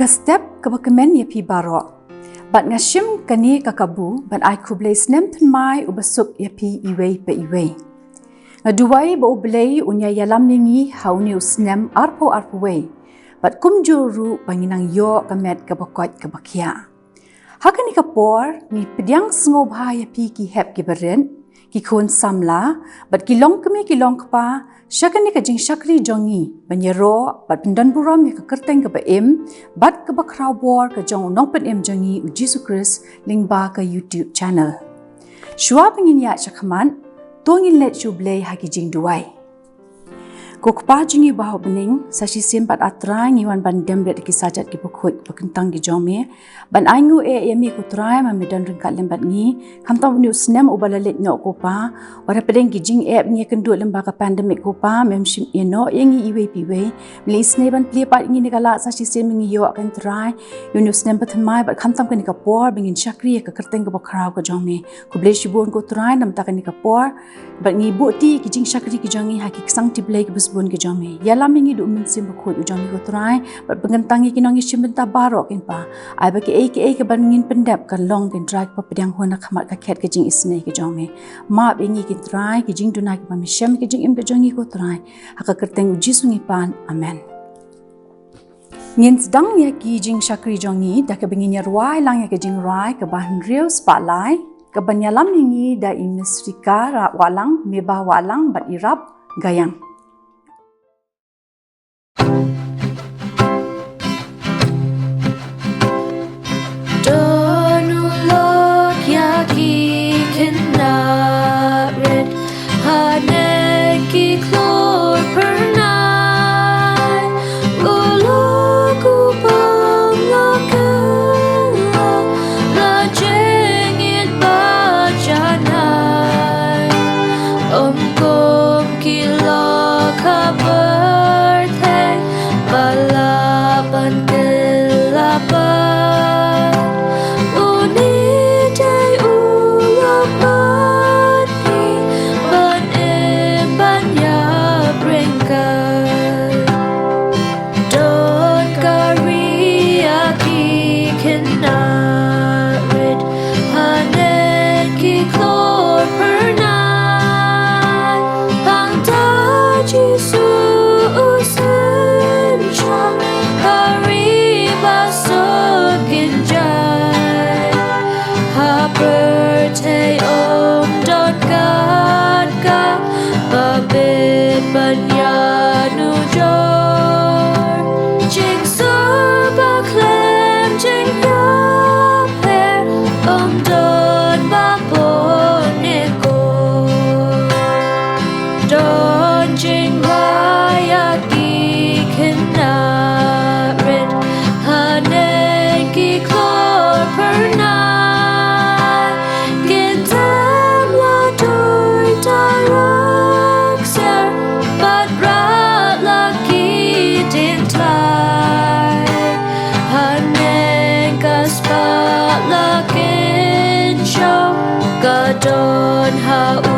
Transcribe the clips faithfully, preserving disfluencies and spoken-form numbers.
Ka step kaba kmen ïa phi baroh. Bad nga shim kane ka kabu ban ai khublei snem thymmai uba suk ïa phi iwei pa iwei. Nga duwai ba U Blei un ïa ïalam ïa ngi ha une u snem arphew arphew wei. Bad kumjuh ruh ba ngin nang ïoh ka met kaba koit kaba khiah. Ha kane ka por ngi pdiang sngewbha ïa phi ki hep kiba rit, ki khun samla bad ki longkmie ki longkpa sha kane ka jingshakri jong ngi ban ïaroh bad pyndonburom ïa ka kyrteng kaba im bad kaba khraw bor ka jong U Nongpynim jong ngi U Jisu Khrist lyngba ka YouTube channel. Shuwa ba ngin ïaid shakhmat, to ngin leit sha U Blei ha ki jingduwai. Ko Kpa jong ngi uba ha bneng, sa shisien pat A Trai ngi wan ban dem rit ha ki sajat kiba khuid ba kyntang ki jong me. Ban ainguh eh ïa me ko Trai, ma me don ryngkat lem bad ngi. Khamtam une u snem uba la leit noh ko Pa. Wat hapdeng ki jingeh ba ngi ïakynduh lyngba ka pandemic ko Pa, mem shim ïehnoh ïa ngi iwei pa iwei. Me la isynei ban plie pat ïa ngi na ka lad sa shisien ba ngi ïoh, ko Trai, ïa une u snem ba thymmai bad khamtam kane ka por ba ngin shakri ïa ka kyrteng kaba khraw ka jong me. Khublei shibun ko Trai namar kane ka por. Bad ngi buh ti ki jingshakri ki jong ngi ha ki ksangkti Blei kiba sbun ki jong me. Ïalam ïa ngi da U Mynsiem Bakhuid u jong me ko Trai. Bad pynkyntang ïa ki nongïashim bynta baroh ko Pa. Ai ba kiei kiei kiba ngin pyndep kan long ki trai kiba pdiang hun ha khmat ka khet ka jingisynei ki jong me. Map ïa ngi ko Trai, ki jingduna kiba me shem, ki jingim ki jong ngi ko Trai. Ha ka kyrteng U Jisu ngi pan. Amen. Ngin sdang ïa ki jingshakri jong ngi da kaba ngin ïa rwai lang ïa ka jingrwai kaba hynriew spah lai, kaban ïalam ïa ngi da i Miss Rika Wahlang, Meba Wahlang bad i Rap Gayang. Don u lok ïa ki khynnah rit haneng ki khlur phyrnai. U lok u bang la kylla la jingit ba janai. Ym kum ki lok ha pyrthei ba lah ban kylla pat. Une dei u lok ban phi ban im ban ïap ryngkat. Don ka ri ïa ki khynnah rit haneng ki khlur phyrnai. Hangta Jisu u synshar ha ri ba suk kynjai. Ha pyrthei ym don kat kaba bit ban ïanujor. Jingsuk ba khlem jingïapher ym don ba bun ne ko. Don jingrwai ïa ki khynnah rit haneng ki khlur phyrnai. Ki tem la doi da rakser bad rat la ki diengthai. Haneng ka spah la kynshew ka don ha U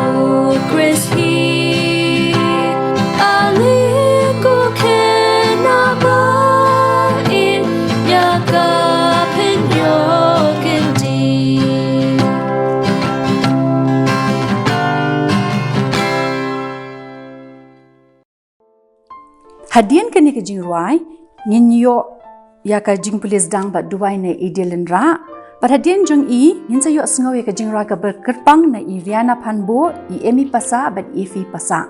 Khrist hi. Ale ko khynnah ba im, ïa ka pynïoh kynti. Hadien kane ka jingrwai ngin ïoh ïa ka jingpule sdang bad duwai na i Dylan Rah. Bad hadien jong i ngin sa ïoh sngew ïa ka jingrwai kaba kyrpang na i Riana Phanbuh, i Emi Passah bad i Efi Passah.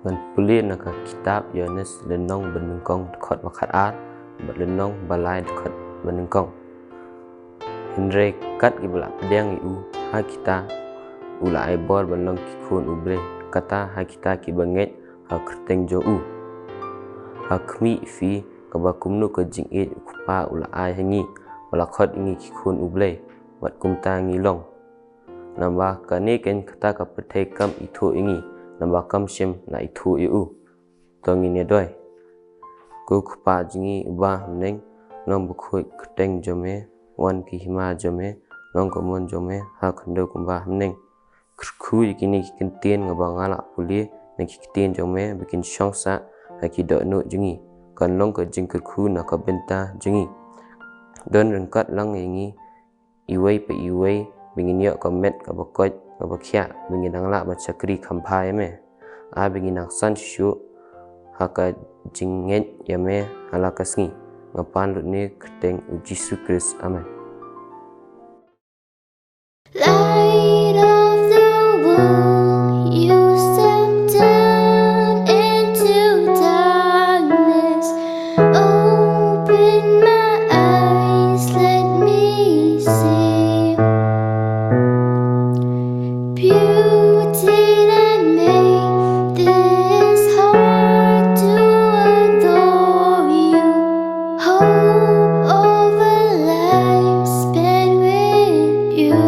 Ngan pule na ka kitab Ïoannis lynnong ba nyngkong dkhot ba khatar bad lynnong ba lai dkhot ba nyngkong. Hynrei kat kiba la pdiang ïa u ha kita, u la ai bor ban long ki khun U Blei, kata ha kita kiba ngeit ha ka kyrteng jong u. Ha khmih phi kaba kumno ka jingïeit U Kpa u la ai ha ngi, ba la khot ïa ngi ki khun U Blei, bad kumta ngi long. Naba kane keiñ kata ka pyrthei kam ithuh ïa ngi, naba kam shym la ithuh ïa u. To ngin ïa duwai. Ko Kpa jong ngi uba ha bneng, long bakhuid ka kyrteng jong me, wan ka hima jong me, long ka mon jong me ha khyndew kumba ha bneng. Kyrkhu ïa kine ki ktien nga ba nga la pule na ki ktien jong me ba kin shong sah ha ki dohnud jong ngi. kan long ka jingkyrkhu na ka bynta jong ngi. Don ryngkat lang ïa ngi iwei pa iwei ba ngin ïoh ka met kaba koit kaba khiah ba ngin nang lah ban shakri kham bha ïa me. Ai ba ngin nang san shuh ha ka jingngeit ïa me ha la ka sngi. Nga pan lut ne kyrteng u Jisu Khrist. Amen. Light of the world, you step down into darkness. Open my eyes, let me see beauty that made this heart to adore you. Hope of a life spent with you.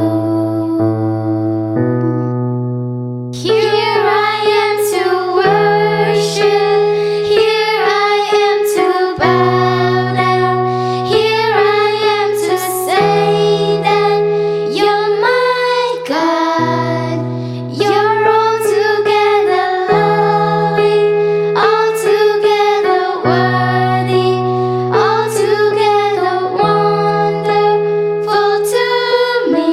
Here I am to worship, here I am to bow down, here I am to say that you're my God. You're altogether lovely, altogether worthy, altogether wonderful to me.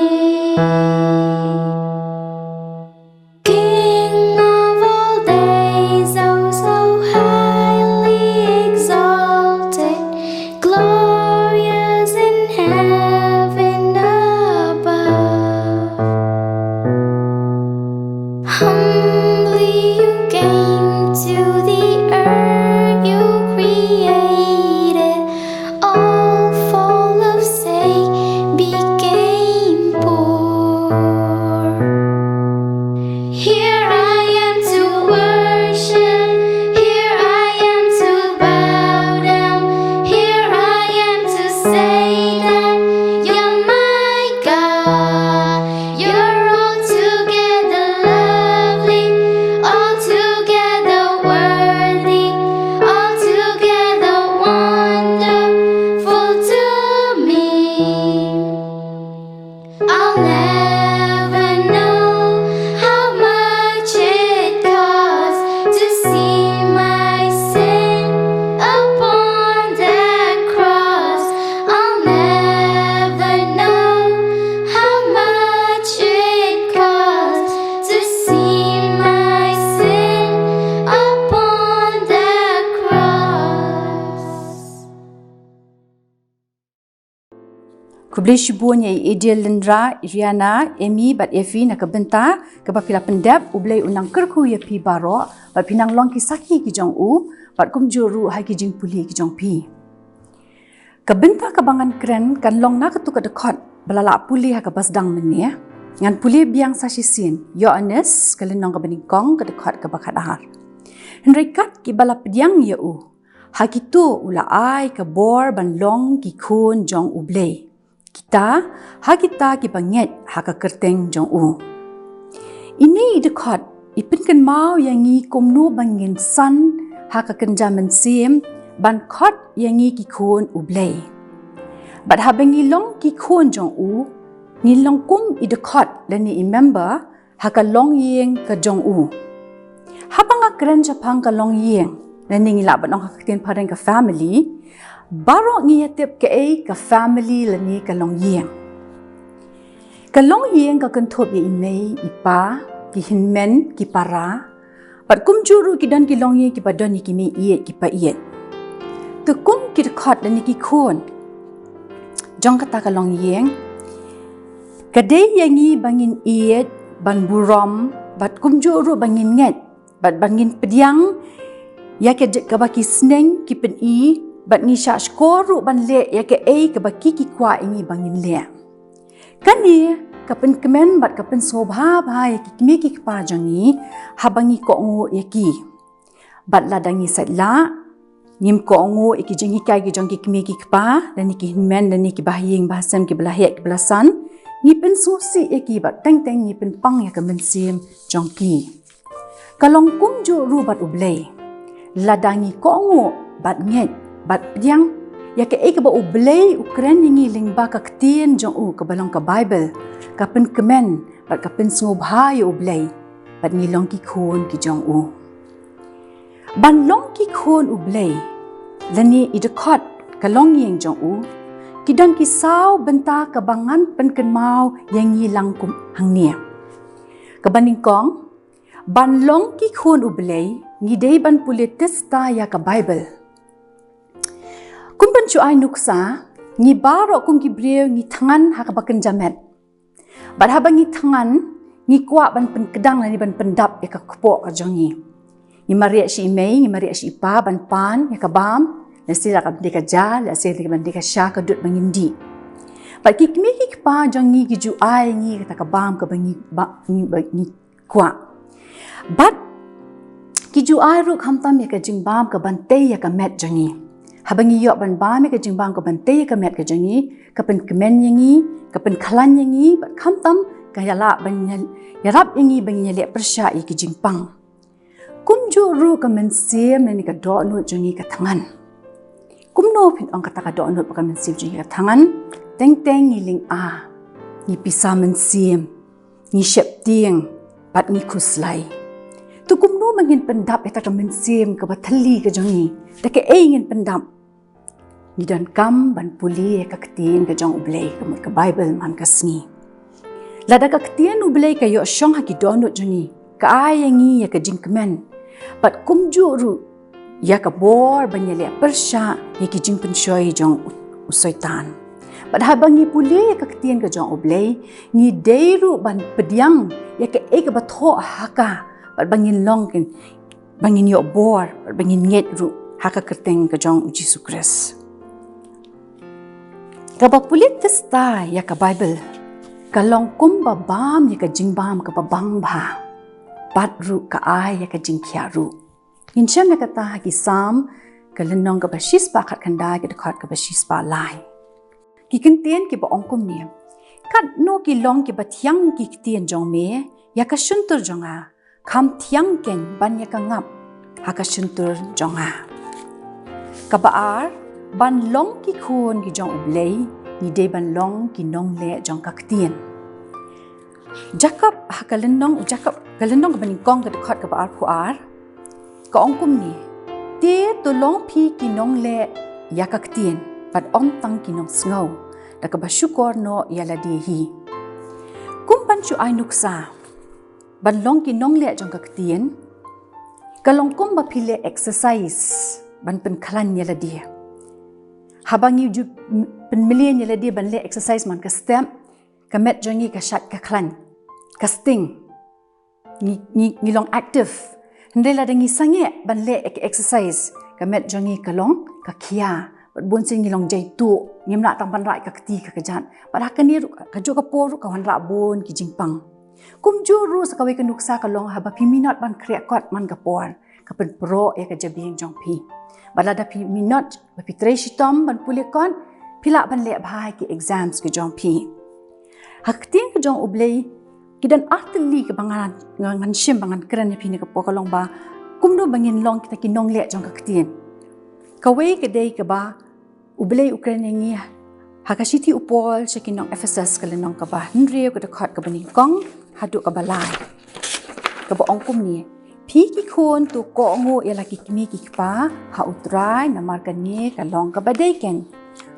King of all days, oh so highly exalted, glorious in heaven above. Humbly you came to the earth you created, all for love's sake became poor. Here I am to worship, here I am to bow down, here I am to say that you're my God. You're altogether lovely, altogether worthy, altogether wonderful to me. I'll never know how much it costs to see my sin upon that cross. I'll never know how much it costs to see my sin upon that cross. Khublei shibun ïa i Adel Lynra, Riana, Emi bad Efi na ka bynta kaba phi la pyndep. U Blei un nang kyrkhu ïa phi baroh bad phi nang long ki sakhi ki jong u bad kumjuh ruh ha ki jingpule ki jong phi. Ka bynta kaba ngan kren kan long na katu ka dkhot ba la lah pule ha kaba sdang mynne. Ngan pule biang sa shisien, Ïoannis ka lynnong kaba nyngkong ka dkhot kaba khatar. Hynrei kat kiba la pdiang ïa u, ha kito u la ai ka bor ban long ki khun jong U Blei, kita ha kita kiba ngeit ha ka kyrteng jong u. Ine i dkhot i pynkynmaw ïa ngi kumno ba ngin san ha ka kynja mynsiem ban khot ïa ngi ki khun U Blei. Bad haba ngi long ki khun jong u, ngi long kum i dkhot lane i member ha ka longïing ka jong u. Haba nga kren shaphang ka longïing, lane ngi lah ban ong ha ka ktien phareng ka family, baroh ngi ïatip kaei ka family lane ka longïing. Ka longïing ka kynthup ïa i mei, i pa, ki hynmen, ki para, bad kumjuh ruh ki don ki longïing kiba don ïa ki mei ïeit, ki pa ïeit. Te kum ki dkhot lane ki khun jong kata ka longïing, ka dei ïa ngi ba ngin ïeit, ban burom, bad kumjuh ruh ba ngin ngeit, bad ba ngin pdiang ïa ka j-, kaba ki sneng ki pyni, bad ngi shah shkor ruh ban leh ïa kaei kaba ki ki kwah ïa ngi ba ngin leh. Kane ka pynkmen bad ka pynsngewbha bha ïa ki kmie ki kpa jong ngi haba ngi kohnguh ïa ki. Bad lada ngi sait lah, ngim kohnguh ïa ki jinghikai ki jong ki kmie ki kpa, lane ki hynmen, lane ki bahaïing bahasem kiba la heh kiba la san, ngi pynsngewsih ïa ki bad teng teng ngi pynpang ïa ka mynsiem jong ki. Ka long kumjuh ruh bad U Blei. Lada ngi kohnguh bad ngeit bad pdiang ïa kaei kaba U Blei u kren ïa ngi lyngba ka ktien jong u kaba long ka Baibl, ka pynkmen bad ka pynsngewbha ïa U Blei, bad ngi long ki khun ki jong u. Ban long ki khun U Blei, lane i dkhot ka longïing jong u, ki don ki saw bynta kaba ngan pynkynmaw ïa ngi lang kum hangne. Kaba nyngkong, ban long ki khun U Blei, ngi dei ban pule tista ïa ka Bible. Kum ban shu ai nuksa, ngi baroh kum ki briew ngi thngan ha kaba kynja met. Bad haba ngi thngan, ngi kwah ban pynkdang lane ban pyndap ïa ka kpoh ka jong ngi. Ngi mareh sha i mei, ngi mareh sha i pa ban pan ïa ka bam, lehse la ka ban dei ka ja, lehse la ka ban dei ka sha ka dud ba ngin dih. Bad ki kmie ki kpa jong ngi ki ju ai ngi kata ka bam kaba ngi ba ngi, ba ngi kwah. Bad ki ju ai ruh khamtam ïa ka jingbam ka ban tei ïa ka met jong ngi. Haba ngi ïoh ban bam ïa ka jingbam ka ban tei ïa ka met ka jong ngi, ka pynkmen ïa ngi, ka pynkhlaiñ ïa ngi, bad khamtam ka ïalah ban ïa, ïarap ïa ngi ban ïaleh pyrshah ïa ki jingpang. Kumjuh ruh ka mynsiem lane ka dohnud jong ngi ka thngan. Kumno phin ong kata ka dohnud bad ka mynsiem jong ngi ka thngan? Teng teng ngi lynga, ngi pisa mynsiem, ngi sheptieng, bad ngi khuslai. To kumno ma ngin pyndap ïa kata ka mynsiem kaba thylli ka jong ngi? Da kaei ngin pyndap? Ngi donkam ban pule ïa ka ktien ka jong U Blei, ka mut ka Bible man ka sngi. Lada ka ktien U Blei ka ïoh shong ha ki dohnud jong ngi, ka ai ïa ngi ïa ka jingkmen, bad kumjuh ruh ïa ka bor ban ïaleh pyrshah ïa ki jingpynshoi jong u, u Soitan. Bad haba ngi pule ïa ka ktien ka jong U Blei, ngi dei ruh ban pdiang ïa kaei kaba thoh ha ka, bad ba ngin long kin, ba ngin ïoh bor, bad ba ngin ngeit ruh ha ka kyrteng ka jong U Jisu Khrist. Kaba pule tista ïa ka Bible ka long kumba bam ïa ka jingbam kaba bang bha, bad ruh ka ai ïa ka jingkhiah ruh. Ngin shem ïa kata ha ki Salm ka lynnong kaba shispah khatkhyndai, ka dkhot kaba shispah lai. Ki ktien kiba ong kumne: Katno ki long kiba thiang ki ktien jong me ïa ka shyntur jong nga, kham thiang keiñ ban ïa ka ngap ha ka shyntur jong nga. Kaba ar, ban long ki khun ki jong U Blei, ngi dei ban long ki nongleh jong ka ktien. Jakob ha ka lynnong, Jakob ka lynnong kaba nyngkong, ka dkhot kaba arphew ar, ka ong kumne: Te to long phi ki nongleh ïa ka ktien, bad ym tang ki nongsngew, da kaba shukor noh ïa lade hi. Kum ban shu ai nuksa, ban long ki nongleh jong ka ktien ka long kumba phi leh exercise ban pynkhlaiñ ïa lade. Haba ngi ju pynmlien ïa lade ban leh exercise man ka step, ka met jong ngi ka shait ka khlaiñ, ka sting. Ngi, ngi, ngi long active. Hynrei lada ngi sangeh ban leh ïa ka exercise, ka met jong ngi ka long ka khia, bad bunsien ngi long jaituh, ngim lah tang ban rah ïa ka kti ka kjat. Bad ha kane ruh, kajuh ka por ruh ka wanrah bun ki jingpang. Kumjuh ruh sa kawei ka nuksa ka long haba phi minot ban khreh kot man ka por, ka pynproh ïa ka jabieng jong phi. Bad lada phi minot ba phi trei shitom ban pule kot, phi lah ban leh bha ïa ki exams ki jong phi. Ha ka ktien ka jong U Blei ki don artylli kaba ngan, ngan, ngan shim ba ngan kren ïa phi ha kane ka por, ka long ba kumno ba ngin long kita ki nongleh jong ka ktien. Kawei ka dei kaba U Blei u kren ïa ngi ha ka shithi u Paul sha ki nong Ephesus, ka lynnong kaba hynriew, ka dkhot kaba nyngkong haduh kaba lai, kaba ong kumne: Phi ki khun, to kohnguh ïa la ki kmie ki kpa ha U Trai, namar kane ka long kaba dei keiñ.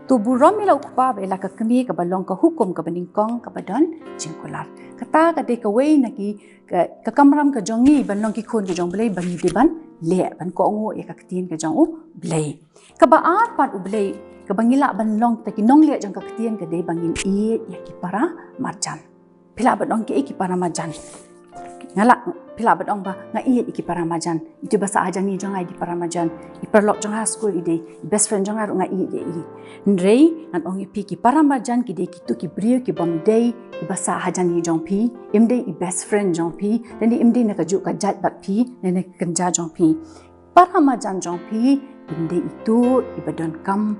To burom ïa la u kpa bad ïa la ka kmie, kaba long ka hukum kaba nyngkong kaba don jingkular. Kata ka dei kawei na ki ka, ka kamram ka jong ngi ban long ki khun ka jong U Blei, ba ngi dei ban leh, ban kohnguh ïa ka ktien ka jong U Blei. Kaba ar pat U Blei, kaba ngi lah ban long kita ki nongleh jong ka ktien, ka dei ba ngin ïeit ïa ki para marjan. Phi lah ban ong, kiei ki para marjan? Nga lah, phi lah ban ong ba nga ïeit ïa ki para marjan. Ito ba sah hajan ïa jong nga i dei para marjan. I paralok jong nga ha skul i dei, i best friend jong nga ruh nga ïeit ïa i. Hynrei ngan ong ïa phi, ki para marjan ki dei kito ki briew kibym dei kiba sah hajan ïa jong phi, im dei i best friend jong phi, lane im dei na kajuh ka jait bad phi, lane na ka kynja jong phi. Para marjan jong phi, im dei ito iba donkam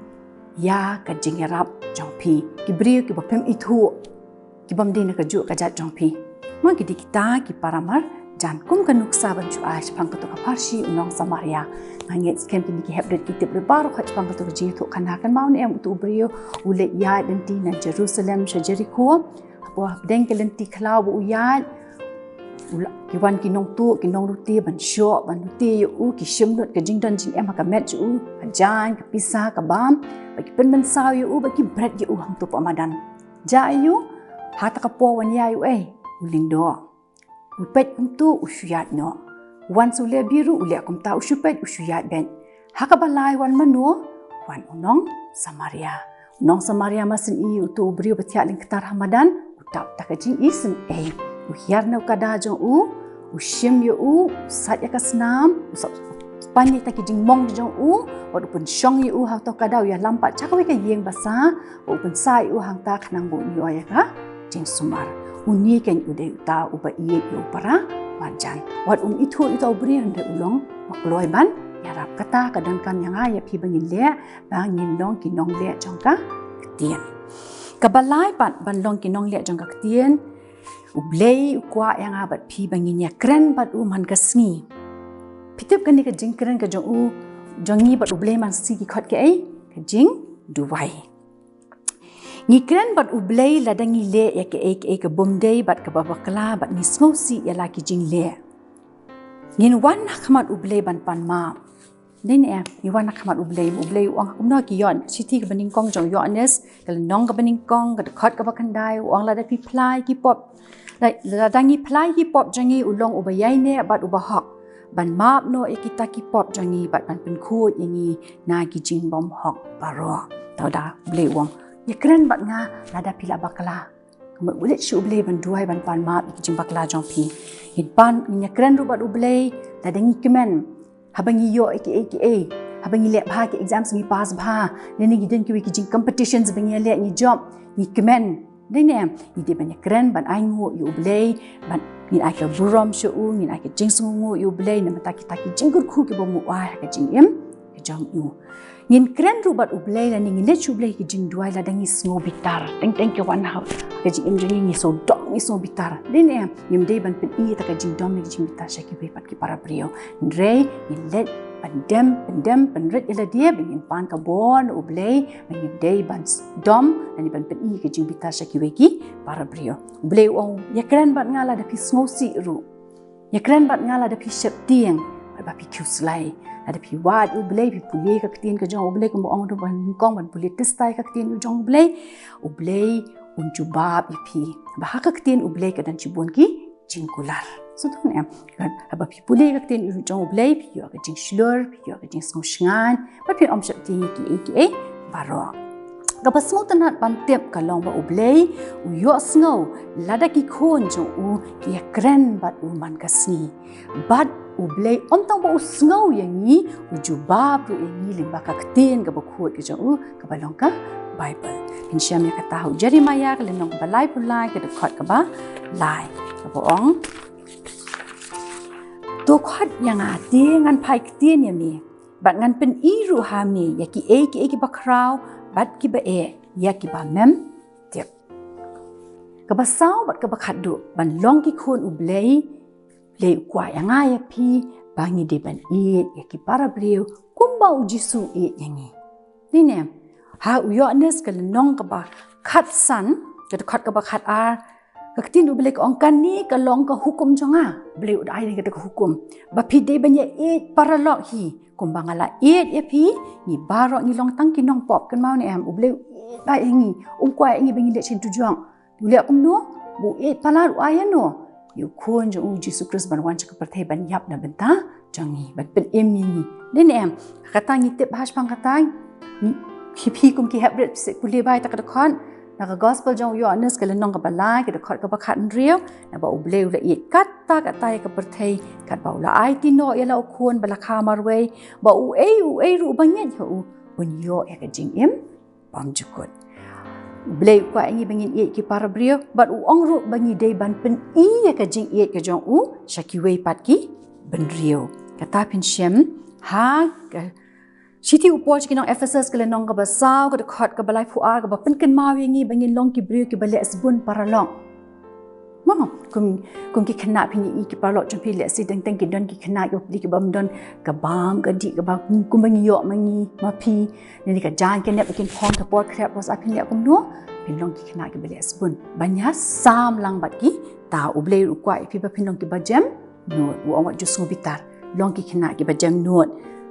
ïa ka jingïarap jong phi. Ki briew kiba phim ithuh, kibym dei na kajuh ka jait jong phi. Ma ki dei kita ki para marjan. Kum ka nuksa ban shu ai shaphang kato ka pharshi u nong Samaria. Nga ngeit skhem kine ki hep dei ki tip rit baroh shaphang kato ka jingïathuhkhana. Kynmaw ne em, uto u briew u leit ïaid lynti na Jerusalem sha Jerikho. Hapoh hapdeng ka lynti khlaw ba u ïaid, U la, ki wan ki nongtuh, ki nonglute ban shoh, ban lute ïa u, ki shim lut ka jingdon jingem ha ka met jong u, ka jaiñ, ka pisa, ka bam, bad ki pynmynsaw ïa u, bad ki bret ïa u hangto hapoh madan. Jia aiu? Ha kata ka por wan ïaid uei? U lyngdoh. U peit kumto, u shu ïaid noh. Wan shu leh beit ruh, u leh kumta, u shu peit, u shu ïaid beit. Ha kaba lai wan mano? Wan u nong Samaria. U nong Samaria, ma sngewthuh uto u briew ba thiah lyngktar ha madan, u tap da ka jingisynei. U hiar na u kada jong u, u shim ïa u, u sait ïa ka snam, u sap, u pan ïa kita ki jingmong jong u, bad u pynshong ïa u ha uto u kada, u ïalam pat sha kawei ka ïing basa, u pynsa ïa u hangta khnang ba un ïoh ïa ka jingsumar. Une keiñ u dei uta uba ïeit ïa u para marjan. Wat um ithuh ïa uta u briew, hynrei u long ba kloi ban ïarap. Kata ka donkam ïa nga ïa phi ba ngin leh, ba ngin long ki nongleh jong ka ktien. Kaba lai pat ban long ki nongleh jong ka ktien, U Blei u kwah ïa nga bad phi ba ngin ïakren bad u man ka sngi. Phi tip kane ka jingkren ka jong u, jong ngi bad U Blei man ka sngi ki khot kaei? Ka jingduwai. Ngi kren bad U Blei lada ngi leh ïa kaei kaei ka bym dei bad kaba bakla, bad ngi sngewsih ïa la ki jingleh. Ngin wan ha khmat U Blei ban pan map. Dei ne em, ngi wan ha khmat U Blei, U Blei u ong kumno? Ki Ïoan, shithi kaba nyngkong jong u Ïoannis, ka lynnong kaba nyngkong, ka dkhot kaba khyndai, u ong lada phi phla ïa ki pop, la-, lada ngi phla ïa ki pop jong ngi, u long uba ïaineh bad uba hok ban map noh ïa kita ki pop jong ngi bad ban pynkhuid ïa ngi na ki jingbymhok baroh. Te U Blei u ong, ïakren bad nga lada phi la bakla. Kumba u leit sha U Blei ban duwai ban pan map ïa ki jingbakla jong phi. Ngin pan, ngin ïakren ruh bad U Blei lada ngi kmen. Haba ngi ïoh ïa kiei kiei, haba ngi leh bha ki exams, ngi pass bha, lane ngi don kiwei ki jing competitions ba ngi leh, ngi jop, ngi kmen. Dei ne em, ngi dei ban ïakren ban ainguh ïa U Blei, ban, ngin ai ka burom sha u, ngin ai ka jingsngewnguh ïa U Blei na ka bynta kita ki jingkyrkhu kiba u ai ha ka jingim ka jong u. Ngin kren ruh bad U Blei lane ngin leit sha U Blei ki jingduwai lada ngi sngew bitar. Teng teng ki wan ha ka jingim jong ngi, ngi sngewdom, ngi sngew bitar. Dei ne em, ngim dei ban pyni ïa ka jingdom ne ka jingbitar sha kiwei pat ki para briew. Hynrei ngin leit ban dem, pyndem, pynrit ïa lade, ba ngin pan ka bor na U Blei, ba ngim dei ban s-, dom, lane ban pyni ïa ka jingbitar sha kiwei ki para briew. U Blei u ong, ïakren bad nga lada phi sngewsih ruh. Ïakren bad nga lada phi sheptieng, bad ba phi khuslai. Lada phi wad ïa U Blei, phi pule ka ktien ka jong U Blei, kumba ong ruh ba nyngkong ban pule test ïa ka ktien jong U Blei. U Blei un jubab ïa phi. Ba ha ka ktien U Blei ka don shibun ki jingkular. Sngewthuh ne em? Kan, haba phi pule ka ktien jong U Blei, phi ïoh ka jingshlur, phi ïoh ka jingsngewshngaiñ, bad phin ym sheptieng ïa kiei kiei baroh. Kaba sngewtynnat ban tip ka long ba U Blei u ïohsngew lada ki khun jong u ki ïakren bad u man ka sngi. Bad U Blei ym tang ba u sngew ïa ngi, u jubab ruh ïa ngi lyngba ka ktien kaba khuid ka jong u, kaba long ka Baibl. Ngin shem ïa kata ha u Jeremaïah ka lynnong kaba laiphew lai, ka dkhot kaba lai, kaba ong, to khot ïa nga te ngan phai ktien ïa me, bad ngan pyni ruh ha me ïa kiei kiei kiba khraw bad kiba eh, ïa kiba mem tip. Kaba saw bad kaba khatduh, ban long ki khun U Blei, U Blei u kwah ïa nga ïa phi ba ngi dei ban ïeit ïa ki para briew kumba U Jisu u ïeit ïa ngi. Dei ne em? Ha u Ïoannis ka lynnong kaba khatsan, ka dkhot kaba khatar, ka ktien U Blei ka ong, kane ka long ka hukum jong nga. U Blei u da ai kata ka hukum, ba phi dei ban ïa ïeit paralok hi, kumba nga la ïeit ïa phi. Ngi baroh ngi long tang ki nongpop, kynmaw ne em? U Blei u ïeit ba ïa ngi, um kwah ïa ngi ba ngin leit sha dujok. U leh kumno? U ïeit palat, u ai ïano? Ïa u khun jong u Jisu Khrist ban wan sha ka pyrthei ban ïap na bynta jong ngi, ban pynim ïa ngi. Dei ne em? Kata ngi tip ha shipang kata, ngi, phi, phi kum ki heprit phi pule bai ïa kata ka dkhot na ka gospel jong u Ïoannis ka lynnong kaba lai, ka dkhot kaba khathynriew, naba U Blei u la ïeit katta katta ïa ka pyrthei, katba u la aiti noh ïa la u khun ba la kha marwei, ba uei uei ruh uba ngeit ha u un ïoh ïa ka jingim bymjukut. U Blei u kwah ïa ngi ba ngin ïeit ki para briew, bad u ong ruh ba ngi dei ban pyni ïa ka jingïeit ka jong u sha kiwei pat ki bynriew. Kata phin shem ha ka shithi u Paul sha ki nong Ephesus ka lynnong kaba saw, ka dkhot kaba laiphew ar, kaba pynkynmaw ïa ngi ba ngin long ki briew kiba leh sbun paralok. Mo, kum, kum ki khynnah, phi ïohi ki paralok jong phi, lehse teng teng ki don ki khynnah kiba pli, kibym don ka bam ka dih, kaba kumba ngi ïoh ma ngi ma phi. Lane ka jaiñ ka nep ba kin phong ka por khreh, bad sa phin leh kumno? Long ki khynnah kiba leh sbun. Ban ïa sam lang bad kita. U Blei u kwah ïa phi ba phin long kiba jem nud. U ong wat ju sngew bitar. Long ki khynnah kiba jem nud.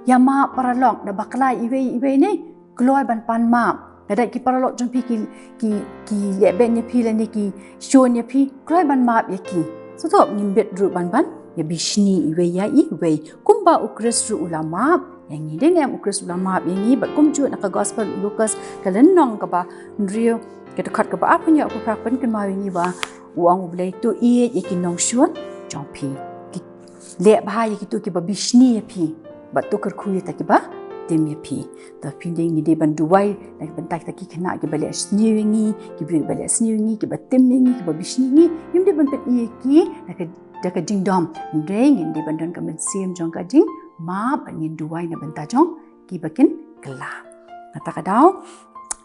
Ïa map paralok, da bakla iwei iwei ne kloi ban pan map. Lada ki paralok jong phi ki, ki, ki leh beiñ ïa phi lane ki shun ïa phi, kloi ban map ïa ki. Sngewthuh, ngim bit ruh ban, ban ïa bishni iwei ïa iwei. Kumba u Khrist ruh u la map ïa ngi. Dei ne em u Khrist u la map ïa ngi? Bad kumjuh na ka Gospel u Lukas, ka lynnong kaba hynriew, ka dkhot kaba arphew hynñiew, arphew phra, pynkynmaw ïa ngi ba u ong u Blei, to ïeit ïa ki nongshun jong phi. Ki leh bha ïa kito kiba bishni ïa phi. Bad to kyrkhu ïa kita kiba tim ïa phi. To phi dei, ngi dei ban duwai na ka bynta kita ki khynnah kiba leh sniew ïa ngi, ki briew kiba leh sniew ïa ngi, kiba tim ïa ngi, kiba bishni ïa ngi. Ngim dei ban pyni ïa ki na ka, da ka jingdom. Hynrei ngin dei ban don ka mynsiem jong ka jingmap bad ngin duwai na bynta jong kiba kin kylla. Kata ka daw,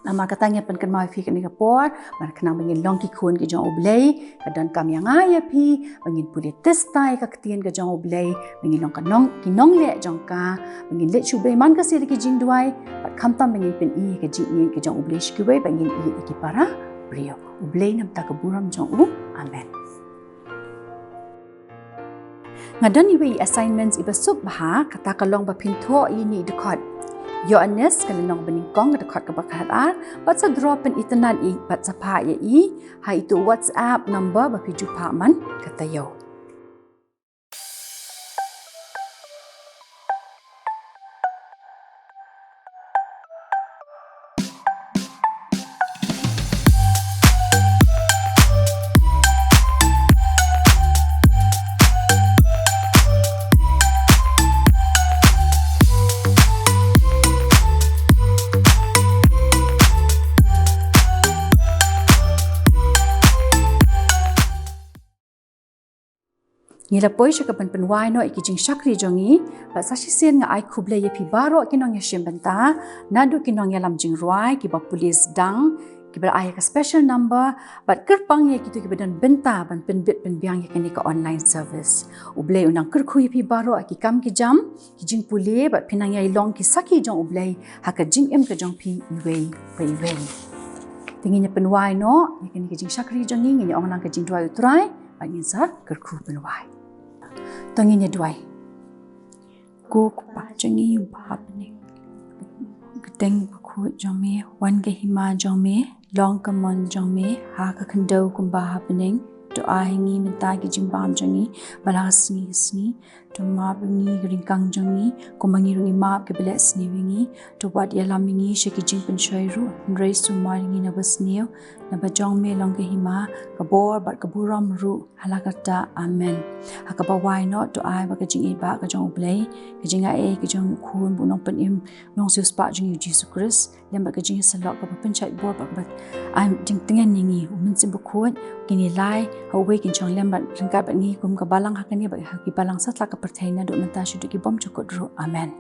namar kata ngi pynkynmaw ïa phi kane ka por, ban khnang ba ngin long ki khun ki jong u Blei. Ka donkam ïa nga ïa phi ba ngin pule tista ïa ka ktien ka jong u Blei, ba ngin long ka nong, ki nongleh jong ka, ba ngin leit shu beiñ man ka sir ki jingduwai, bad khamtam ba ngin pyni ïa ka jingïeit ka jong u Blei sha kiwei, ba ngin ïeit ïa ki para briew. U Blei na bynta ka burom jong u. Amen. Nga don iwei i assignments iba suk bha, kata ka long ba phin thoh ïa ine i dkhot. Ïoannis ka lynnong banyngkong ka dkhot kaba khatar, bad sa draw pynitynnad ïa i bad sa phah ïa i ha itu WhatsApp number ba phi ju phah man ka taïew. Ngi la poi sha ka ban pynwai noh ïa ki jingshakri jong ngi, bad sa shisien nga ai khublei ïa phi baroh ki nongïashim bynta, naduh ki nongïalam jingrwai, kiba pule sdang, kiba la ai ïa ka special number, bad kyrpang ïa kito kiba don bynta ban pynbit pynbiang ïa kane ka online service. U Blei un nang kyrkhu ïa phi baroh ha ki kam ki jam, ki jingpule, bad phin nang ïai long ki sakhi jong u Blei ha ka jingim ka jong phi iwei pa iwei. Te ngin ïa pynwai noh ïa kane ka jingshakri jong ngi, ngin ïa ong lang ka jingduwai u Trai, bad ngin sa kyrkhu pynwai. To ngin ïa duwai. Ko Kpa jong ngi uba ha bneng, kyrteng bakhuid jong me, wan ka hima jong me, long ka mon jong me ha ka khyndew kumba ha bneng. To ai ha ngi mynta ki jingbam jong ngi ba la ka sngi ka sngi. To map ïa ngi ka ryngkang jong ngi, kumba ngi ruh ngi map kiba leh sniew ïa ngi. To wat ïalam ïa ngi sha ki jingpynshoi ruh, hynrei sumar ïa ngi na basniew, naba jong me long ka hima, ka bor bad ka burom ruh hala karta. Amen. Ha kaba wai noh, to ai ba ka jingïeit ba ka jong u Blei, ka jingaiei ka jong u Khun, u Nongpynim, u Nongsiewspah jong ngi u Jisu Khrist, lem bad ka jingïasyllok kaba pynshait bor bad kaba ai jingtngen ïa ngi, u Mynsiem Bakhuid, kin ïalai ha uwei, kin shong lem bad ryngkat bad ngi kum ka balang ha kane bad ha ki balang satlak ka pyrthei, naduh mynta shaduh ki bymjukut ruh. Amen.